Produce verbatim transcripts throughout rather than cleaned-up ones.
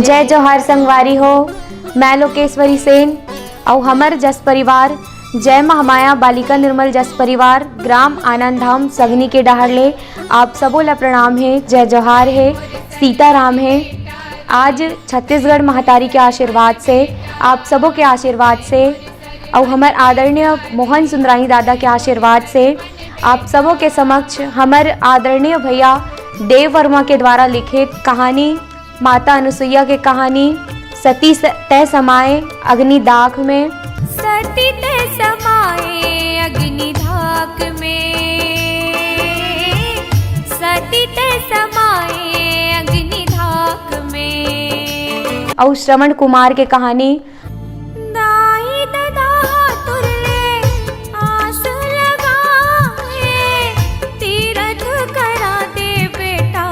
जय जोहार संगवारी हो, मैं लोकेश्वरी सेन अउ हमर जस परिवार जय महामाया बालिका निर्मल जस परिवार ग्राम आनंद धाम सगनी के डहार ले आप सबो ला प्रणाम हे, जय जोहार हे, सीताराम हे। आज छत्तीसगढ़ महतारी के आशीर्वाद से, आप सबो के आशीर्वाद से अउ हमर आदरणीय मोहन सुंदरानी दादा के आशीर्वाद से आप सबो के समक्ष हमर आदरणीय भैया देव वर्मा के द्वारा लिखित कहानी माता अनुसुईया के कहानी सती स-, तय समाए अग्नि दाख में। सती तय समाए अग्नि धाक में, सती तय समाए अग्नि धाक में। अउ श्रवण कुमार के कहानी दाई ददा तुरले आस लगाए, तीरथ करा दे बेटा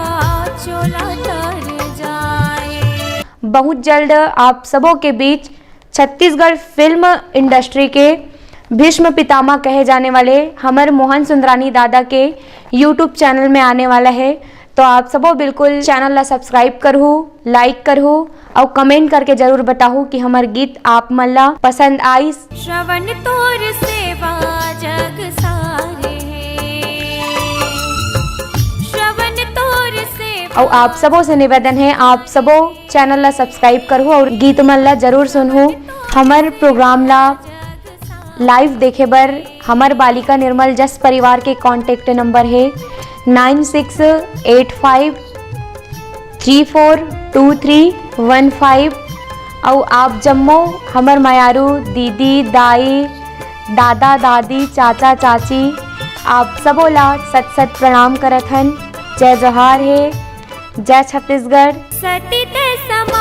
चोला तर जाए। बहुत जल्द आप सबों के बीच छत्तीसगढ़ फिल्म इंडस्ट्री के भीष्म पितामह कहे जाने वाले हमर मोहन सुंदरानी दादा के YouTube चैनल में आने वाला है। तो आप सबो बिल्कुल चैनल ला सब्सक्राइब करहू, लाइक करहू अउ कमेंट करके जरूर बताहू कि हमर गीत आप मन ला पसंद आइस। श्रवण तोर सेवा जग सारे हे, श्रवण तोर सेवा। अउ आप सबो से निवेदन है, आप सबो चैनल ला सब्सक्राइब करहू अउ गीत मन ला जरूर सुनहू। हमर प्रोग्राम ला लाइव देखे बर हमर बालिका निर्मल जस परिवार के कॉन्टैक्ट नंबर हे nine six eight five three four two three one five। अउ आप जम्मो हमर मयारू दीदी, दाई, दादा, दादी, चाचा, चाची, आप सबो ला सत सत प्रणाम करत हन। जय जोहार हे, जय छत्तीसगढ़। सती ते समा